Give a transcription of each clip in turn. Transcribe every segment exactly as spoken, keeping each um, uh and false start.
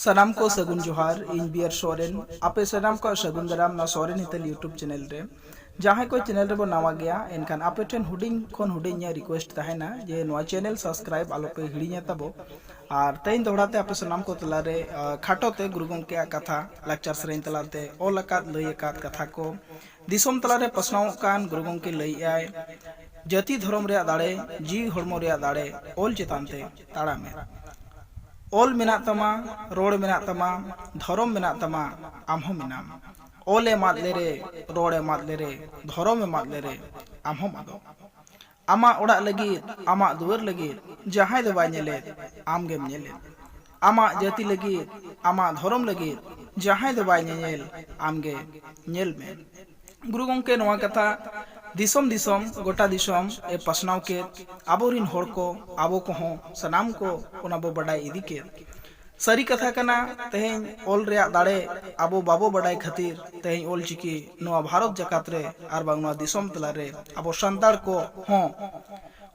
ᱥᱟᱱᱟᱢ ᱠᱚ ᱥᱟᱹᱜᱩᱱ ᱡᱚᱦᱟᱨ᱾ ᱤᱧ ᱵᱤᱭᱟᱨ ᱥᱚᱨᱮᱱ, ᱟᱯᱮ ᱥᱟᱱᱟᱢ ᱠᱚ ᱥᱟᱹᱜᱩᱱ ᱫᱟᱨᱟᱢ ᱱᱚᱣᱟ ᱥᱚᱨᱮᱱ ᱦᱤᱛᱟᱹᱞ YouTube ᱪᱮᱱᱮᱞ ᱨᱮ᱾ ᱡᱟᱦᱟᱸᱭ ᱠᱚ ᱪᱮᱱᱮᱞ ᱨᱮᱵᱚ ᱱᱟᱣᱟ ᱜᱮᱭᱟ, ᱮᱱᱠᱷᱟᱱ ᱟᱯᱮ ᱴᱷᱮᱱ ᱦᱩᱰᱤᱧ ᱠᱷᱚᱱ ᱦᱩᱰᱤᱧ ᱤᱧᱟᱹᱜ ᱨᱤᱠᱩᱭᱮᱥᱴ ᱛᱟᱦᱮᱱᱟ ᱡᱮ ᱱᱚᱣᱟ ᱪᱮᱱᱮᱞ ᱥᱟᱵᱥᱠᱨᱟᱭᱤᱵ ᱟᱞᱚᱯᱮ ᱦᱤᱲᱤᱧᱟ ᱛᱟᱵᱚ᱾ ᱟᱨ ᱛᱮᱦᱮᱧ ᱫᱚᱦᱲᱟ ᱛᱮ ᱟᱯᱮ ᱥᱟᱱᱟᱢ ᱠᱚ ᱛᱟᱞᱟᱨᱮ, ᱟ, ᱠᱷᱟᱴᱚ ᱛᱮ ᱜᱩᱨᱩ ᱜᱚᱢᱠᱮᱭᱟᱜ ᱠᱟᱛᱷᱟ, ᱞᱟᱠᱪᱟᱨ ᱥᱮᱨᱮᱧ ᱛᱟᱞᱟᱛᱮ ᱚᱞ ᱟᱠᱟᱫ, ᱞᱟᱹᱭ ᱟᱠᱟᱫ ᱠᱟᱛᱷᱟ ᱠᱚ, ᱫᱤᱥᱚᱢ ᱛᱟᱞᱟᱨᱮ ᱯᱟᱥᱱᱟᱣᱚᱜ ᱠᱟᱱ ᱜᱩᱨᱩ ᱜᱚᱢᱠᱮ ᱞᱟᱹᱭᱮᱫᱼᱟᱭ, ᱡᱟᱹᱛᱤ ᱫᱷᱚᱨᱚᱢ ᱨᱮᱭᱟᱜ ᱫᱟᱲᱮ, ᱡᱤᱣᱤ ᱦᱚᱲᱢᱚ ᱨᱮᱭᱟᱜ ᱫᱟᱲᱮ, ᱚᱞ ᱪᱮᱛᱟᱱ ᱛᱮ ᱛᱟᱲᱟᱢᱮᱫ᱾ ᱚᱞ ᱢᱮᱱᱟᱜ ᱛᱟᱢᱟ, ᱨᱚᱲ ᱢᱮᱱᱟᱜ ᱛᱟᱢᱟ, ᱫᱷᱚᱨᱚᱢ ᱢᱮᱱᱟᱜ ᱛᱟᱢᱟ, ᱟᱢ ᱦᱚᱸ ᱢᱮᱱᱟᱢ᱾ ᱚᱞ ᱮᱢ ᱟᱫ ᱞᱮᱨᱮ, ᱨᱚᱲ ᱮᱢ ᱟᱫ ᱞᱮᱨᱮ, ᱫᱷᱚᱨᱚᱢ ᱮᱢ ᱟᱫ ᱞᱮᱨᱮ, ᱟᱢ ᱦᱚᱸᱢ ᱟᱫᱚᱜ᱾ ᱟᱢᱟᱜ ᱚᱲᱟᱜ ᱞᱟᱹᱜᱤᱫ, ᱟᱢᱟᱜ ᱫᱩᱣᱟᱹᱨ ᱞᱟᱹᱜᱤᱫ ᱡᱟᱦᱟᱸᱭ ᱫᱚ ᱵᱟᱭ ᱧᱮᱞᱮᱫ, ᱟᱢ ᱜᱮᱢ ᱧᱮᱞᱮᱫ᱾ ᱟᱢᱟᱜ ᱡᱟᱹᱛᱤ ᱞᱟᱹᱜᱤᱫ, ᱟᱢᱟᱜ ᱫᱷᱚᱨᱚᱢ ᱞᱟᱹᱜᱤᱫ ᱡᱟᱦᱟᱸᱭ ᱫᱚ ᱵᱟᱭ ᱧᱮᱧᱮᱞ, ᱟᱢ ᱜᱮ ᱧᱮᱞ ᱢᱮ᱾ ᱜᱩᱨᱩ ᱜᱚᱢᱠᱮ ᱱᱚᱣᱟ ᱠᱟᱛᱷᱟ ᱫᱤᱥᱚᱢ ᱫᱤᱥᱚᱢ, ᱜᱚᱴᱟ ᱫᱤᱥᱚᱢ ᱮ ᱯᱟᱥᱱᱟᱣ ᱠᱮᱫ᱾ ᱟᱵᱚᱨᱤᱱ ᱦᱚᱲ ᱠᱚ, ᱟᱵᱚ ᱠᱚᱦᱚᱸ ᱥᱟᱱᱟᱢ ᱠᱚ ᱚᱱᱟ ᱵᱚ ᱵᱟᱰᱟᱭ ᱤᱫᱤ ᱠᱮᱫ᱾ ᱥᱟᱹᱨᱤ ᱠᱟᱛᱷᱟ ᱠᱟᱱᱟ, ᱛᱮᱦᱮᱧ ᱚᱞ ᱨᱮᱭᱟᱜ ᱫᱟᱲᱮ ᱟᱵᱚ ᱵᱟᱵᱚ ᱵᱟᱰᱟᱭ ᱠᱷᱟᱹᱛᱤᱨ ᱛᱮᱦᱮᱧ ᱚᱞᱪᱤᱠᱤ ᱱᱚᱣᱟ ᱵᱷᱟᱨᱚᱛ ᱡᱟᱠᱟᱛ ᱨᱮ ᱟᱨ ᱵᱟᱝ ᱱᱚᱣᱟ ᱫᱤᱥᱚᱢ ᱛᱟᱞᱟᱨᱮ ᱟᱵᱚ ᱥᱟᱱᱛᱟᱲ ᱠᱚ ᱦᱚᱸ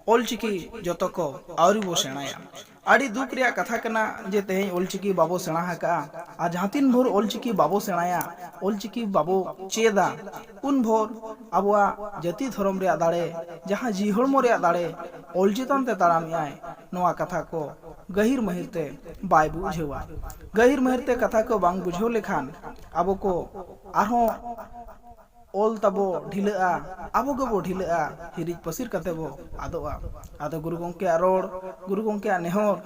ᱚᱞᱪᱤᱠᱤ ᱡᱚᱛᱚ ᱠᱚ ᱟᱹᱣᱨᱤ ᱵᱚ ᱥᱮᱬᱟᱭᱟ᱾ ᱟᱹᱰᱤ ᱫᱩᱠ ᱨᱮᱭᱟᱜ ᱠᱟᱛᱷᱟ ᱠᱟᱱᱟ ᱡᱮ ᱛᱮᱦᱮᱧ ᱚᱞᱪᱤᱠᱤ ᱵᱟᱵᱚ ᱥᱮᱬᱟ ᱟᱠᱟᱫᱼᱟ᱾ ᱟᱨ ᱡᱟᱦᱟᱸ ᱛᱤᱱ ᱵᱷᱳᱨ ᱚᱞᱪᱤᱠᱤ ᱵᱟᱵᱚ ᱥᱮᱬᱟᱭᱟ, ᱚᱞᱪᱤᱠᱤ ᱵᱟᱵᱚ ᱪᱮᱫᱟ, ᱩᱱ ᱵᱷᱳᱨ ᱟᱵᱚᱣᱟᱜ ᱡᱟᱹᱛᱤ ᱫᱷᱚᱨᱚᱢ ᱨᱮᱭᱟᱜ ᱫᱟᱲᱮ, ᱡᱟᱦᱟᱸ ᱡᱤᱣᱤ ᱦᱚᱲᱢᱚ ᱨᱮᱭᱟᱜ ᱫᱟᱲᱮ ᱚᱞ ᱪᱮᱛᱟᱱ ᱛᱮ ᱛᱟᱲᱟᱢᱮᱜᱼᱟᱭ, ᱱᱚᱣᱟ ᱠᱟᱛᱷᱟ ᱠᱚ ᱜᱟᱹᱦᱤᱨ ᱢᱟᱹᱦᱤᱨ ᱛᱮ ᱵᱟᱭ ᱵᱩᱡᱷᱟᱹᱣᱟ᱾ ᱜᱟᱹᱦᱤᱨ ᱢᱟᱹᱦᱤᱨ ᱛᱮ ᱠᱟᱛᱷᱟ ᱠᱚ ᱵᱟᱝ ᱵᱩᱡᱷᱟᱹᱣ ᱞᱮᱠᱷᱟᱱ ᱟᱵᱚ ᱠᱚ ᱟᱨᱦᱚᱸ ᱚᱞ ᱛᱟᱵᱚ ᱰᱷᱤᱞᱟᱹᱜᱼᱟ, ᱟᱵᱚ ᱜᱮᱵᱚ ᱰᱷᱤᱞᱟᱹᱜᱼᱟ, ᱦᱤᱨᱤᱡ ᱯᱟᱹᱥᱤᱨ ᱠᱟᱛᱮ ᱵᱚ ᱟᱫᱚᱜᱼᱟ᱾ ᱟᱫᱚ ᱜᱩᱨᱩ ᱜᱚᱢᱠᱮᱭᱟᱜ ᱨᱚᱲ, ᱜᱩᱨᱩ ᱜᱚᱢᱠᱮᱭᱟᱜ ᱱᱮᱦᱚᱨ,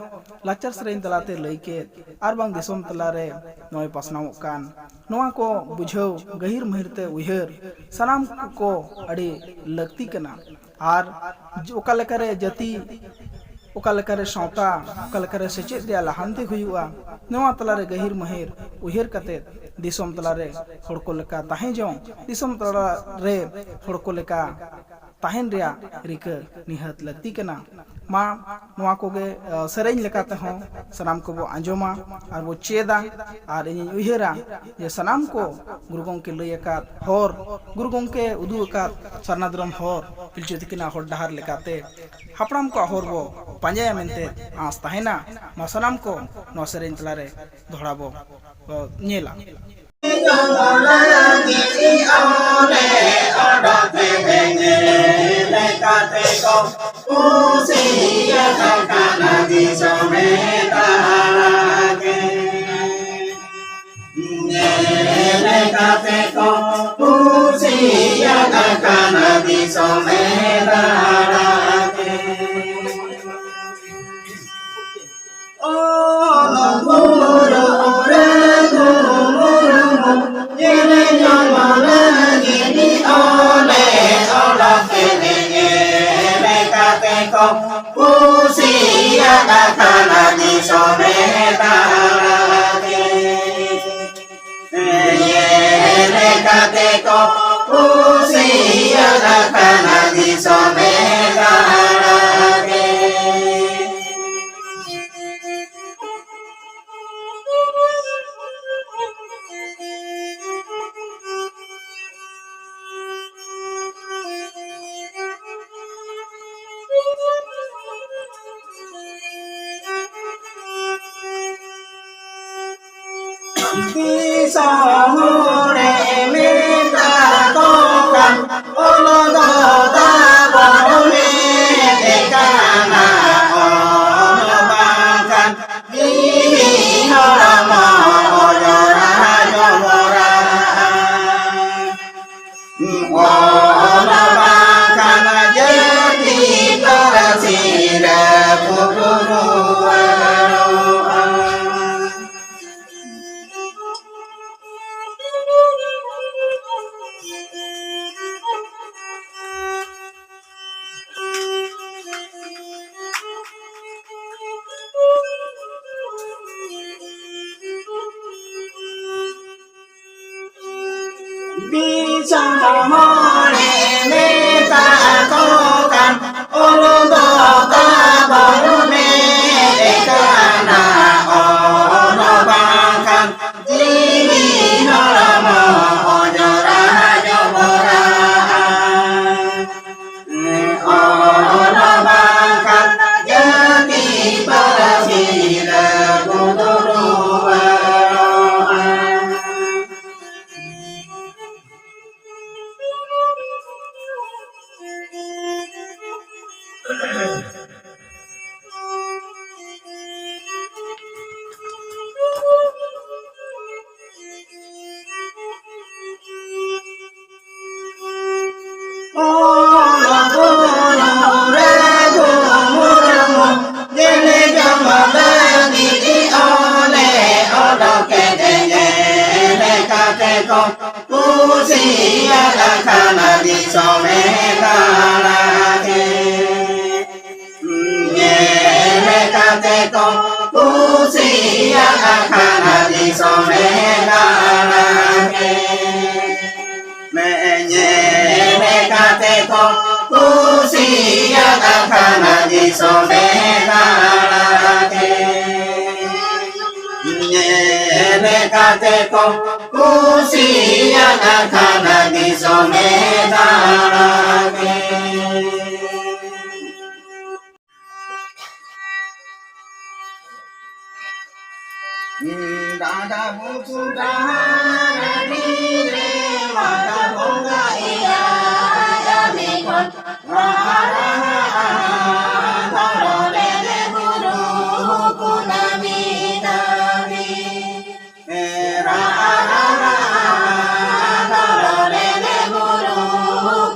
ᱞᱟᱠᱪᱟᱨ ᱥᱮᱨᱮᱧ ᱛᱟᱞᱟᱛᱮ ᱞᱟᱹᱭ ᱠᱮᱫ ᱟᱨ ᱵᱟᱝ ᱫᱤᱥᱚᱢ ᱛᱟᱞᱟᱨᱮ ᱱᱚᱜᱼᱚᱭ ᱯᱟᱥᱱᱟᱣᱚᱜ ᱠᱟᱱ, ᱱᱚᱣᱟ ᱠᱚ ᱵᱩᱡᱷᱟᱹᱣ, ᱜᱟᱹᱦᱤᱨ ᱢᱟᱹᱦᱤᱨ ᱛᱮ ᱩᱭᱦᱟᱹᱨ ᱥᱟᱱᱟᱢ ᱠᱚ ᱟᱹᱰᱤ ᱞᱟᱹᱠᱛᱤ ᱠᱟᱱᱟ᱾ ᱟᱨ ᱚᱠᱟ ᱞᱮᱠᱟᱨᱮ ᱡᱟᱹᱛᱤ, ᱚᱠᱟ ᱞᱮᱠᱟᱨᱮ ᱥᱟᱶᱛᱟ, ᱚᱠᱟ ᱞᱮᱠᱟᱨᱮ ᱥᱮᱪᱮᱫ ᱨᱮᱭᱟᱜ ᱞᱟᱦᱟᱱᱛᱤ ᱦᱩᱭᱩᱜᱼᱟ, ᱱᱚᱣᱟ ᱛᱟᱞᱟᱨᱮ ᱜᱟᱹᱦᱤᱨ ᱢᱟᱹᱦᱤᱨ ᱩᱭᱦᱟᱹᱨ ᱠᱟᱛᱮ ᱫᱤᱥᱚᱢ ᱛᱟᱞᱟᱨᱮ ᱦᱚᱲ ᱠᱚ ᱞᱮᱠᱟ ᱛᱟᱦᱮᱸ ᱡᱚᱝ, ᱫᱤᱥᱚᱢ ᱛᱟᱞᱟᱨᱮ ᱦᱚᱲ ᱠᱚ ᱞᱮᱠᱟ ᱛᱟᱦᱮᱱ ᱨᱮᱭᱟᱜ ᱨᱤᱠᱟᱹ ᱱᱤᱦᱟᱹᱛ ᱞᱟᱹᱠᱛᱤ ᱠᱟᱱᱟ᱾ ᱢᱟ ᱱᱚᱣᱟ ᱠᱚᱜᱮ, ᱟ, ᱥᱮᱨᱮᱧ ᱞᱮᱠᱟ ᱛᱮᱦᱚᱸ ᱥᱟᱱᱟᱢ ᱠᱚᱵᱚ ᱟᱸᱡᱚᱢᱟ ᱟᱨ ᱵᱚ ᱪᱮᱫᱟ᱾ ᱟᱨ ᱤᱧᱤᱧ ᱩᱭᱦᱟᱹᱨᱟ ᱡᱮ ᱥᱟᱱᱟᱢ ᱠᱚ ᱜᱩᱨᱩ ᱜᱚᱢᱠᱮ ᱞᱟᱹᱭ ᱟᱠᱟᱫ ᱦᱚᱨ, ᱜᱩᱨᱩ ᱜᱚᱢᱠᱮ ᱩᱫᱩᱜ ᱟᱠᱟᱫ ᱥᱟᱨᱱᱟ ᱫᱷᱚᱨᱚᱢ ᱦᱚᱨ, ᱯᱤᱞᱪᱩ ᱛᱤᱠᱤᱱᱟᱜ ᱦᱚᱨ ᱰᱟᱦᱟᱨ ᱞᱮᱠᱟᱛᱮ ᱦᱟᱯᱲᱟᱢ ᱠᱚᱣᱟᱜ ᱦᱚᱨ ᱵᱚ ᱯᱟᱸᱡᱟᱭᱟ ᱢᱮᱱᱛᱮ ᱟᱸᱥ ᱛᱟᱦᱮᱱᱟ᱾ ᱢᱟ ᱥᱟᱱᱟᱢ ᱠᱚ ᱱᱚᱣᱟ ᱥᱮᱨᱮᱧ ᱛᱟᱞᱟᱨᱮ ᱫᱚᱦᱲᱟ ᱵᱚ, ᱵᱚ ᱧᱮᱞᱟ᱾ ᱫᱤᱥᱚᱢ ᱦᱚᱲᱮ ᱢᱮᱛᱟ ᱠᱚ ᱠᱷᱟᱱ, ᱚᱞ ᱫᱚ ᱛᱟᱵᱚᱱ ᱢᱮᱱᱮ ᱠᱟᱱᱟ, ᱚᱞ ᱵᱟᱝᱠᱷᱟᱱ ᱡᱤᱣᱤ ᱦᱚᱲᱢᱚ ᱚᱡᱚᱨᱟ ᱡᱚᱵᱚᱨᱟ᱾ ᱚᱞ ᱵᱟᱝᱠᱷᱟᱱ ᱡᱟᱹᱛᱤ ᱯᱟᱹᱨᱥᱤ ᱨᱮ ᱯᱩᱨᱩᱱᱚᱜᱼᱟ᱾ ᱫᱤᱥᱚᱢ ᱦᱚᱲᱮ ᱢᱮᱛᱟ ᱠᱟᱱ ᱚᱞ ᱫᱚ ᱛᱟᱵᱚᱱ ᱢᱮ ᱮᱠᱟᱱᱟ ᱚᱞ ᱵᱟᱝᱠᱷᱟᱱ ᱡᱤᱣᱤ ᱦᱚᱲᱢᱚ ᱚᱡᱽᱨᱟ ᱡᱚᱵᱽᱨᱟᱜᱼᱟ᱾ ᱚᱞ ᱵᱟᱝᱠᱷᱟᱱ ᱡᱟᱹᱛᱤ ᱯᱟᱹᱨᱥᱤ ᱨᱟᱹᱯᱩᱫ ᱨᱩᱣᱟᱹᱲᱚᱜᱼᱟ᱾ ᱚᱞ ᱜᱩᱨᱩ ᱨᱟᱹᱜᱷᱩ ᱢᱩᱨᱢᱩ ᱡᱮᱞᱮ ᱡᱚᱢ ᱞᱟᱹᱜᱤᱫ ᱚᱞᱮ ᱚᱰᱚᱠᱮᱫ ᱧᱮᱞ ᱠᱟᱛᱮ ᱠᱚ ᱠᱩᱥᱤᱭᱟᱜ ᱠᱟᱱᱟ ᱫᱤᱥᱚᱢᱮ ᱫᱟᱬᱟ ᱠᱮᱫ᱾ ᱧᱮᱞ ᱠᱟᱛᱮ ᱠᱚ ᱠᱩᱥᱤᱭᱟᱜ ᱠᱟᱱᱟ ᱫᱤᱥᱚᱢᱮ ᱫᱟᱬᱟ ᱠᱮᱫ᱾ ᱧᱮᱞ ᱠᱟᱛᱮ ᱠᱚ ᱠᱩᱥᱤᱭᱟᱜ ᱠᱟᱱᱟ ᱫᱤᱥᱚᱢᱮ ᱫᱟᱬᱟ ᱠᱮᱫ᱾ ᱧᱮᱞ ᱠᱟᱛᱮ ᱠᱚ ᱠᱩᱥᱤᱭᱟᱜ ᱠᱟᱱᱟ ᱫᱤᱥᱚᱢᱮ ᱫᱟᱬᱟ ᱠᱮᱫ᱾ ᱰᱟᱸᱰᱟ ᱵᱩᱥᱩ ᱰᱟᱦᱟᱨ ᱰᱤ ᱨᱮ ᱢᱟᱜᱟ ᱵᱚᱸᱜᱟ ᱮᱭᱟᱭ ᱟᱢᱤ ᱠᱷᱚᱱ ᱨᱟᱦᱟ ᱨᱟᱦᱟ ᱫᱷᱚᱨᱚᱢ ᱨᱮ ᱜᱩᱨᱩ ᱠᱩᱱᱟᱹᱢᱤ ᱫᱟᱢᱤ᱾ ᱨᱟᱦᱟ ᱨᱟᱦᱟ ᱫᱷᱚᱨᱚᱢ ᱨᱮ ᱜᱩᱨᱩ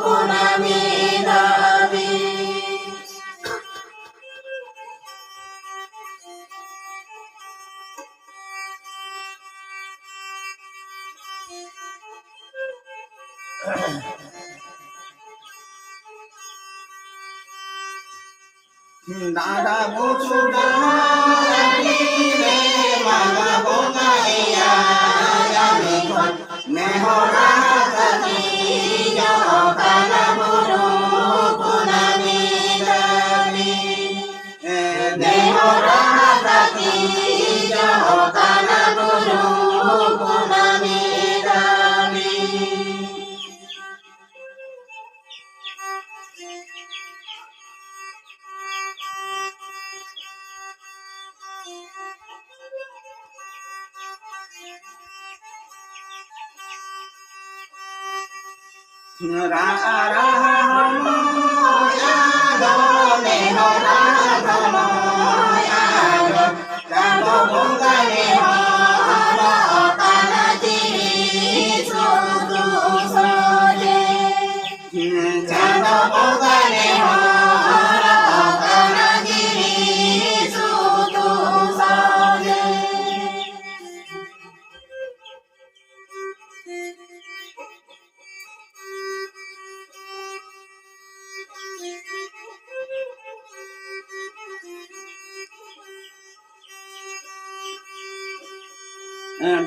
ᱠᱩᱱᱟᱹᱢᱤ ᱫᱟᱢᱤ᱾ ᱰᱟᱸᱰᱟ ᱵᱩᱥᱩ ᱰᱟᱦᱟᱨ ᱨᱮ ᱢᱟᱜᱟ ᱵᱚᱸᱜᱟ ᱮᱭᱟᱭ ᱟᱢᱤ ᱠᱷᱚᱱ ᱱᱮᱦᱚᱨᱟ ᱠᱟᱹᱢᱤ ᱡᱚᱦᱚ ᱠᱟᱱᱟ ᱵᱩᱨᱩ᱾ ᱨᱟᱜ ᱨᱟᱦᱟ ᱦᱚᱲᱢᱚ ᱟᱫᱚ, ᱱᱮᱦᱚᱨ ᱨᱟᱦᱟ ᱦᱚᱲᱢᱚ ᱟᱫᱚ, ᱪᱟᱸᱫᱚ ᱵᱚᱸᱜᱟ ᱱᱮᱦᱚᱨᱚᱜ ᱠᱟᱱᱟ ᱡᱤᱣᱤ ᱥᱩᱫᱩ ᱥᱚᱡᱮ᱾ ᱪᱟᱸᱫᱚ ᱵᱚᱸᱜᱟ ᱱᱮᱦᱚᱨᱚᱜ ᱠᱟᱱᱟ ᱡᱤᱣᱤ ᱥᱩᱫᱩ ᱥᱚᱡᱮ᱾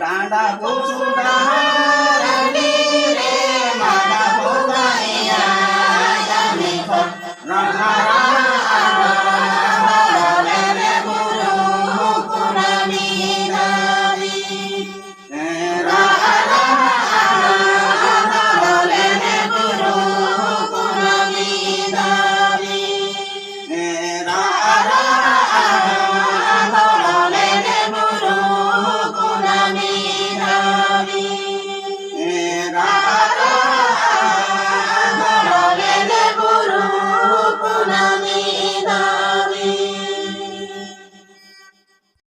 ᱰᱟᱸᱰᱟ ᱵᱩᱥᱩ ᱰᱟᱦᱟᱨ ᱨᱮ ᱢᱟᱰᱟ ᱵᱚᱸᱜᱟ ᱮᱭᱟᱭ ᱠᱟᱹᱢᱤ ᱠᱷᱚᱱ ᱨᱟᱦᱟ